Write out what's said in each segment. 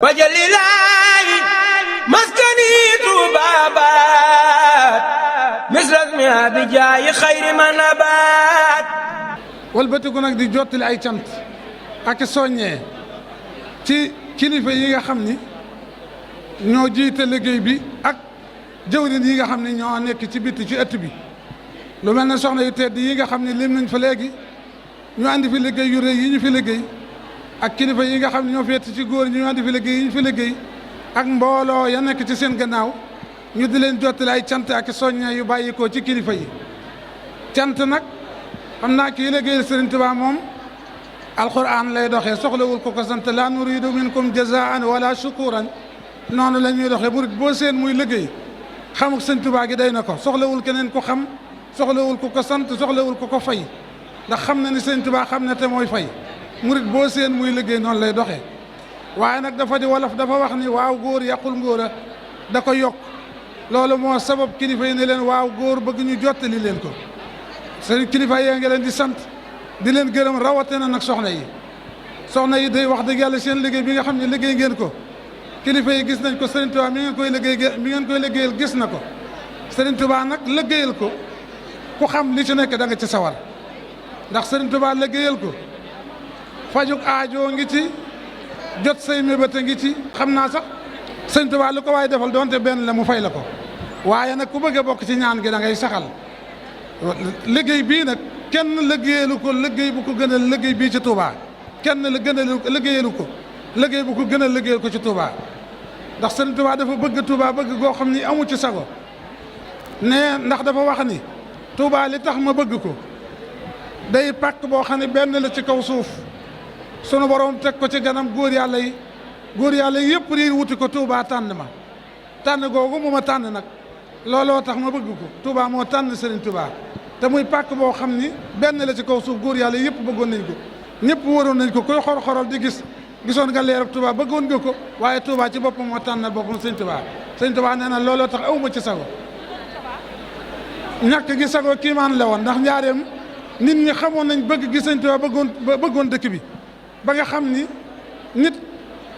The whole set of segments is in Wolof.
wajalilaayi maskani tuubaabaat misras mi abijaayi xayri manabaat walbatiku nag di jottali ay cant ak soññee ci kilifa yi nga xam ni ñoo jiite liggéey bi ak jëwriñ yi nga xam ni ñoo nekk ci bitti ci ëtt bi lu mel ne soxna yu tedd yi nga xam ne lim nañ fa léegi ñu andi fi liggéey yu rëy yi ñu fi liggéey ak kilifa yi nga xam ne ñoo féete ci góor ñi ñu andi fi liggéey yi ñu fi liggéey ak mbooloo ya nekk ci seen gannaaw ñu di leen jottali ay cant ak soññee yu bàyyikoo ci kilifa yi cant nag xam naa kii liggéeyal Sëriñ Tuubaa moom alquran lay doxee soxlawul ko sant laa nuriidu minkum jazaan wala shukuran noonu la ñuy doxee murit boo seen muy liggéey xamuk Sëriñ Tuubaa gi day na ko soxlawul keneen ko xam soxlawul ko sant soxlawul ko fay ndax xam na ni Sëriñ Tuubaa xam na te mooy fay murit boo seen muy liggéey noonu lay doxee waaye nag dafa di wolof dafa wax ni waaw góor yàqul ngóora da ko yokk loolu moo sabab kilifa yi ne leen waaw góor bëgg ñu jottali leen ko seen kilifa yee ngi leen di sant di leen gërëm rawatina nag soxna yi day wax dëgg yàlla seen liggéey bi nga xam ne liggéey ngeen ko kilifa yi gis nañ ko Sëriñ Tuubaa mi ngeen koy liggéeyal gis na ko Sëriñ Tuubaa nag liggéeyal ko ku xam li ci nekk da nga ci sawar ndax Sëriñ Tuubaa liggéeyal ko fajuk aajoo ngi ci jot say mébét a ngi ci xam naa sax Sëriñ Tuubaa lu ko waaye defal doonte benn la mu fay la ko waaye nag ku bëgg a bokk ci ñaan gi da ngay saxal liggéey bii nag kenn liggéeyalu ko liggéey bu ko gën a liggéey bii ci Touba kenn la gën a liggéeyalu ko liggéey bu ko gën a liggéeyal ko ci Touba ndax Sëriñ Tuubaa dafa bëgg Touba bëgg goo xam ni amu ci sago ne ndax dafa wax ni Touba li tax ma bëgg ko day pàkk boo xam ne benn la ci kaw suuf sunu borom teg ko ci ganam góor yàlla yi yëpp riir wuti ko Touba tànn ma tànn googu mu ma tànn nag looloo tax ma bëgg ko Touba moo tànn Sëriñ Tuubaa te muy pàkk boo xam ni benn la ci kaw suuf góor yàlla yëpp bëggoon nañ ko ñëpp waroon nañ ko koy xor-xoral di gisoon nga leer ak Touba bëggoon nga ko waaye Touba ci boppam moo tànnal boppam Sëriñ Tuubaa nee na looloo tax awma ci sago ñàkk gi sago kiimaan la woon ndax njaareem nit ñi xamoon nañ bëgg gi Sëriñ Tuubaa bëggoon dëkk bi ba nga xam ni nit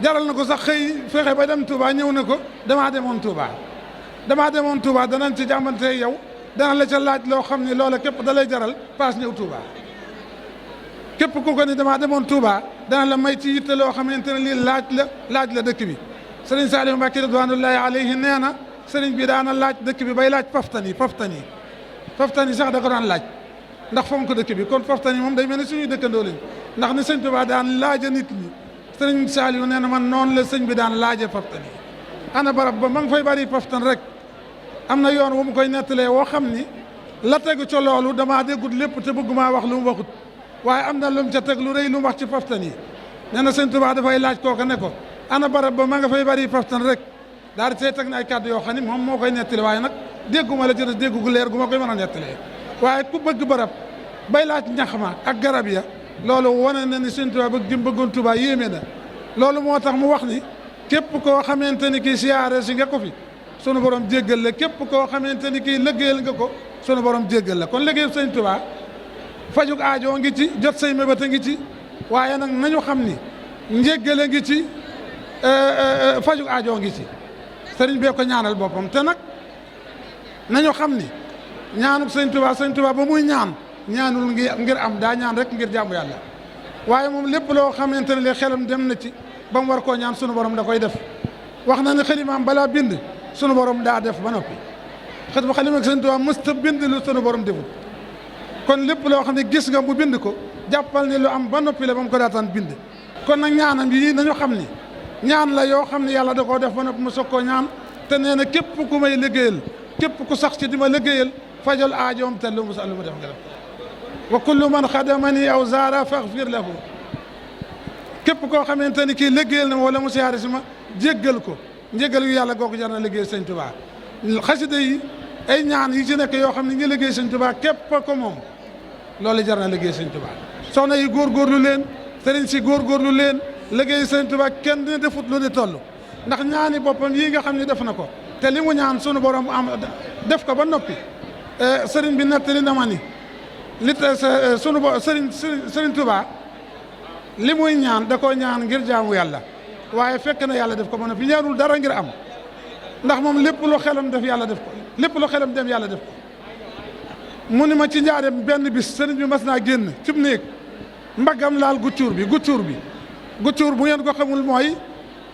jaral na ko sax xëy fexe ba dem Touba ñëw na ko damaa demoon Touba danañ ci jàmbante yow dana la ca laaj loo xam ne loola képp da lay jaral paas ñëw Touba képp ku ko ni damaa demoon Touba dana la may ci yitte loo xamante ne lii laaj la dëkk bi sëriñ Saliou Mbacké ridwanullahi alayhi nee na sëriñ bi daana laaj dëkk bi bay laaj paftani sax da ko daan laaj ndax fonk dëkk bi kon paftani moom day mel ne suñuy dëkkandoo lañ ndax ni sëñ Touba daan laaja nit ñi sëriñ Saliou nee na man noonu la sëñ bi daan laaja paftani ana barab ba ma ngi fay bari paftan rek am na yoon wu mu koy nettalee woo xam ni la tegu ca loolu damaa déggut lépp te bëggumaa wax lu mu waxut waaye am na lu mu ca teg lu rëy lu mu wax ci paftan yi nee na sëñ Tuubaa dafay laaj kooka ne ko ana barab ba ma nga fay bari paftan rek daal di see teg na ay kàddu yoo xam ni moom moo koy nettali waaye nag dégguma la ci des déggu gu leer gu ma koy mën a nettalee waaye ku bëgg barab bay laaj ñax ma ak garab ya loolu wane na ni sëñ Tuubaa bëgg jëm bëggoon Tuubaa yéeme na loolu moo tax mu wax ni képp koo xamante ni kii siyaare si nga ko fi sunu borom jéggal la képp koo xamante ni kii liggéeyal nga ko sunu borom jéggal la kon liggéeyu Sëriñ Tuubaa fajuk aajoo ngi ci jot say mébét a ngi ci waaye nag nañu xam ni njéggale ngi ci fajuk aajoo ngi ci sëriñ bee ko ñaanal boppam te nag nañu xam ni ñaanuk Sëriñ Tuubaa ba muy ñaanul ngir am daa ñaan rek ngir jaamu yàlla waaye moom lépp loo xamante ne li xelam dem na ci ba mu war koo ñaan sunu borom da koy def wax na ne xalimaam balaa bind sunu borom daa def ba noppi xalima Sëriñ Tuubaa mësta bind lu sunu borom deful kon lépp loo xam ne gis nga mu bind ko jàppal ni lu am ba noppi la ba mu ko daataan bind kon nag ñaanam yi nañu xam ni ñaan la yoo xam ne yàlla da koo def ba noppi mu soog koo ñaan te nee na képp ku may liggéeyal képp ku sax ci di ma liggéeyal fajal aajoom te lu mu def nga def wa kullu man xadamani aw zaara faxfir lahu képp koo xamante ni kii liggéeyal na ma wala mu siyaare si ma jéggal ko njéggal yu yàlla googu jar na liggéey Sëñ Tuubaa xasida yi ay ñaan yi ci nekk yoo xam ne ngi liggéey Sëñ Tuubaa képp ko moom loolu jar na liggéey Sëñ Tuubaa soxna yi góorgóorlu leen sëriñ si góorgóorlu leen liggéey Sëñ Tuubaa kenn dina defut lu ni toll ndax ñaani boppam yii nga xam ne def na ko te li mu ñaan sunu borom am def ko ba noppi sëriñ bi nettali na ma ni li sunu Sëriñ Tuubaa li muy ñaan da koo ñaan ngir jaamu yàlla waaye fekk na yàlla def ko mën a fi ñaanul dara ngir am ndax moom lépp lu xelam def yàlla def ko lépp lu xelam dem yàlla def ko mu ni ma ci njaareem benn bis sëriñ bi mas naa génn cib néeg mbaggam laal guccuur bi guccuur bu ngeen ko xamul mooy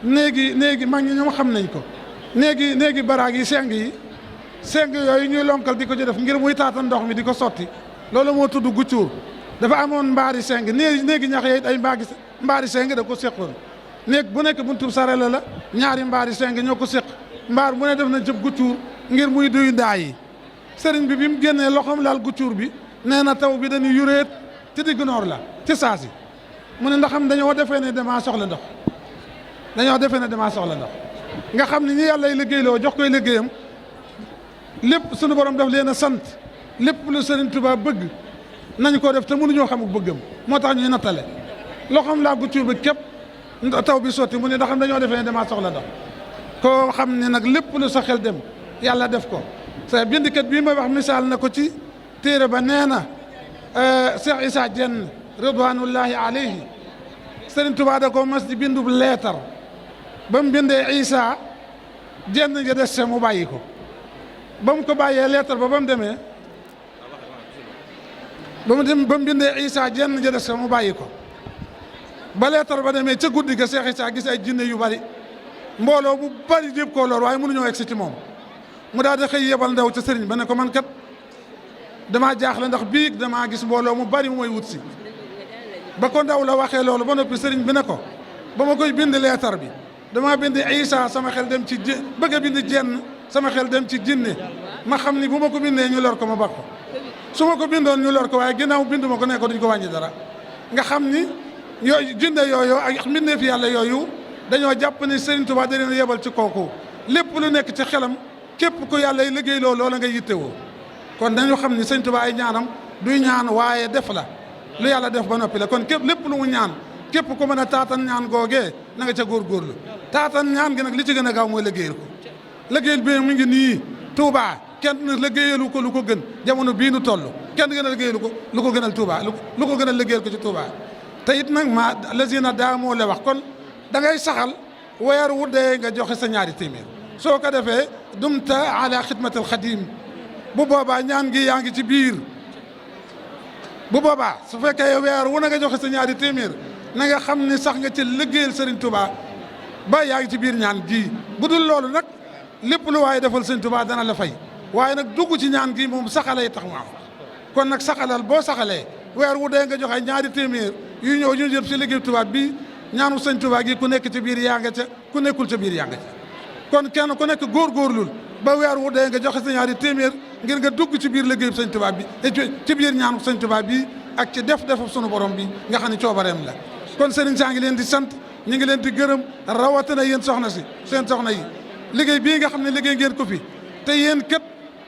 néegi mag ñi ñoom xam nañ ko néegi baraag yi seng yooyu ñuy lonkal di ko ci def ngir muy taata ndox mi di ko sotti loolu moo tudd guccuur dafa amoon mbaari seng néegi ñax yooyu ay mbaari seng da ko séqoon néeg bu nekk buntub sarela la ñaari mbaari seng ñoo ko séq mbaar mu ne def na jëb guccuur ngir muy duy ndaa yi sëriñ bi mu génnee loxoom laal guccuur bi nee na taw bi dañuy yuréet ci digg noor la ci saasi mu ne ndaxam dañoo defee ne damaa soxla ndox nga xam ne ñi yàlla y liggéeyloo jox koy liggéeyam lépp sunu borom daf leen a sant lépp lu sëriñ Tuubaa bëgg nañ ko def te mënuñoo xamuk bëggam moo tax ñuy nattale loxoom laa guccuur bi képp taw bi sotti mu ne ndaxam dañoo defee ne damaa soxla ndox koo xam ne nag lépp lu sa xel dem yàlla def ko sa bindkat bii may wax misaal na ko ci téere ba nee na Cheikh Issa Diène ridwanullahi alayhi Sëriñ Tuubaa da ko mas di bindub leetar ba mu bindee Issa Diène ja des mu bàyyi ko ba mu ko bàyyee leetar ba mu demee ba mu bindee Issa Diène ja des mu bàyyi ko ba leetar ba demee ca guddi ga Cheikh Issa gis ay jinne yu bari mbooloo bu bari jéb koo loor waaye mënuñoo egsi ci moom mu daal di xëy yebal ndaw ca sëriñ ba ne ko man kat damaa jaaxle ndax biig damaa gis mbooloo mu bari mu may wut si ba ko ndaw la waxee loolu ba noppi sëriñ bi ne ko ba ma koy bind leetar bi damaa bind Issa sama xel dem ci bëgg a bind Diène sama xel dem ci jinne ma xam ni bu ma ko bindee ñu lor ko ma bak ko su ma ko bindoon ñu lor ko waaye ginnaaw bindu ma ko ne ko duñ ko wàññi dara nga xam ni yooyu jinne yooyu ak mbindeef yàlla yooyu dañoo jàpp ni Sëriñ Tuubaa da leen yebal ci kooku lépp lu nekk ci xelam képp ku yàlla liggéey loolu loola nga yittewoo kon dañu xam ni Sëriñ Tuubaa ay ñaanam duy ñaan waaye def la lu yàlla def ba noppi la kon lépp lu mu ñaan képp ku mën a taatan ñaan googee na nga ca góorgóorlu taatan ñaan gi nag li ci gën a gaaw mooy liggéeyal ko liggéeyal bi mu ngi nii Touba kenn liggéeyalu ko lu ko gën jamono bii nu toll kenn gën a liggéeyalu ko lu ko gënal Touba lu ko gën a liggéeyal ko ci Touba te it nag ma lazina daa moo la wax kon da ngay saxal weer wu dee nga joxe sa ñaari téeméer soo ko defee dumta ala xidmatil xadim bu boobaa ñaan gi yaa ngi ci biir bu boobaa su fekkee weer wu na nga joxe sa ñaari téeméer na nga xam ne sax nga ci liggéeyal Serigne Touba ba yaa ngi ci biir ñaan gi bu dul loolu nag lépp lu waaye defal Serigne Touba dana la fay waaye nag dugg ci ñaan gi moom saxalee tax mu am kon nag saxalal boo saxalee weer wu dee nga joxe ñaari téeméer yu ñëw ñu jëm si liggéey Touba bi ñaanu Serigne Touba gi ku nekk ci biir yaa nga ca ku nekkul ca biir yaa nga ca kon kenn ku nekk góorgóorlul ba weer wu dee nga joxe sa ñaari téeméer ngir nga dugg ci biir liggéeyu Serigne Touba bi ci biir ñaanu Serigne Touba bi ak ci defu sunu borom bi nga xam ne coobareem la kon Serigne saa ngi leen di sant ñu ngi leen di gërëm rawatina yéen soxna si seen soxna yi liggéey bii nga xam ne liggéey ngeen ko fi te yéen kat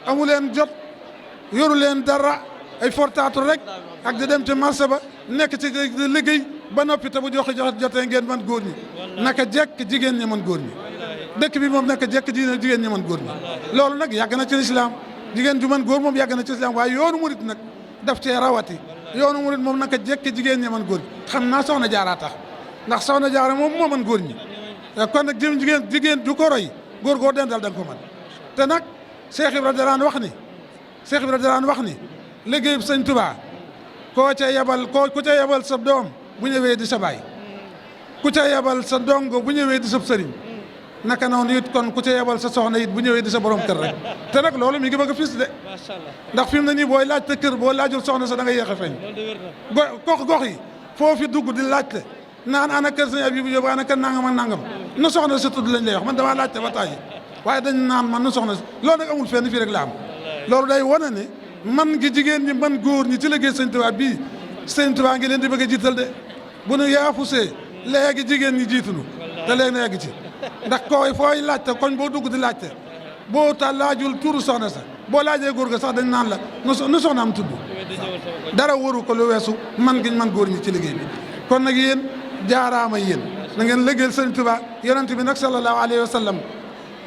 amu leen jot yoru leen dara ay fortaatu rek ak di dem ci marché ba nekk ci liggéey ba noppi te bu jotee ngeen mën góor ñi naka jekk jigéen ñi mën góor ñi dëkk bi moom naka jekk jigéen ñi mën góor ñi loolu nag yàgg na ci lislaam jigéen ju mën góor moom yàgg na ci lislaam waaye yoonu murit nag daf cee rawati yoonu murit moom naka jekk jigéen ñi mën góor ñi xam naa soxna jaaraa tax ndax soxna jaara moom moo mën góor ñi kon nag jigéen ju ko roy góor goo dendal da nga ko mën te nag Cheikh Ibra daraan wax ni liggéey Sëñ Tuubaa ku ca yebal sa doom bu ñëwee di sa baay ku ca yebal sa dongo bu ñëwee di sa sëriñ naka noonu it kon ku ca yebal sa soxna it bu ñëwee di sa borom kër rek te nag loolu mi ngi bëgg a fis de ndax fi mu ne nii booy laajte kër boo laajul soxna sa da nga yéex a feeñ gox yi foofi dugg di laajte naan ana kër Sëñ Abibu Jóob ana kër nangam ak nangam nu soxna sa tudd lañ lay wax man damaa laajte ba tàyyi waaye dañ naan man nu soxna si loolu nag amul fenn fii rek la am loolu day wane ne man gi jigéen ñi man góor ñi ci liggéey Sëñ Tuubaa bii Sëñ Tuubaa ngi leen di bëgg a jiital de bu nu yaafusee léegi jigéen ñi jiitunu te léegi na yegg ci ndax fooy laajte koñ boo dugg di laajte boo ta laajul turu soxna sa boo laajee góor ga sax dañ naan la nu soxna am tudd dara waru ko lu weesu man giñ man góor ñi ci liggéey bi kon nag yéen jaaraama yéen na ngeen liggéeyal Sëñ Tuubaa yonent bi nag sallallahu alayhi wa sallam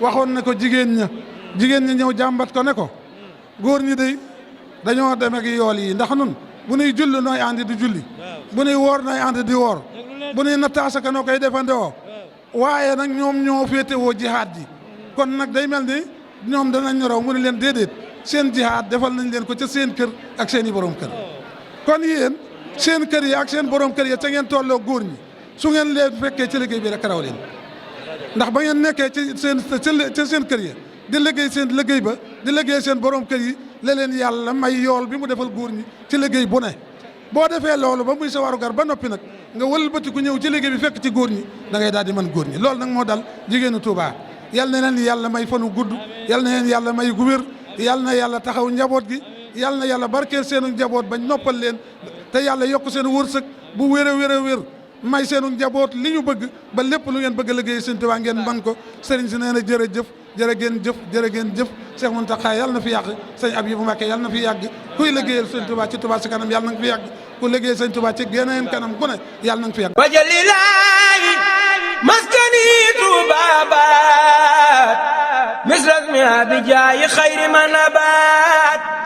waxoon na ko jigéen ña ñëw jàmbat ko ne ko góor ñi day dañoo dem ak yool yi ndax nun bu nuy julli nooy àndi di julli bu nuy woor nooy àndi di woor bu nuy natt asaka noo koy defandewoo waaye nag ñoom ñoo féetewoo jihaad ji kon nag day mel ni ñoom danañ ñu raw mu ne leen déedéet seen jihaad defal nañ leen ko ca seen kër ak seen i borom kër kon yéen seen kër yi ak seen borom kër yi ca ngeen tolloo góor ñi su ngeen leen fekkee ci liggéey bi rek raw leen ndax ba ngeen nekkee ci seen kër yi di liggéey seen liggéey ba di liggéey seen borom kër yi la leen yàlla may yool bi mu defal góor ñi ci liggéey bu ne boo defee loolu ba muy sa warugar ba noppi nag nga wëlbati ku ñëw ci liggéey bi fekk ci góor ñi da ngay daal di mën góor ñi loolu nag moo dal jigéenu Touba yal na leen yàlla may fanu gudd yal na leen yàlla may gu wér yal na yàlla taxaw njaboot gi yal na yàlla barkeel seenu njaboot bañ noppal leen te yàlla yokk seen wërsëg bu wér a wér a wér may seenu njaboot li ñu bëgg ba lépp lu ngeen bëgg a liggéey Sëñ Touba ngeen man ko sëriñ si nee na jërëjëf jërë ngeen jëf jërë ngeen jëf Cheikh Mountakha yàlla na fi yàgg sëñ Abibou Mbacké yàlla na fi yàgg kuy liggéeyal Sëñ Touba ci Touba ci kanam yàlla na nga fi yàgg ku liggéeyal Sëñ Touba ci geneen kanam ku ne yàlla na nga fi yàgg wajalilaahi maskani tubabat misras mi abijaayi xayri man abat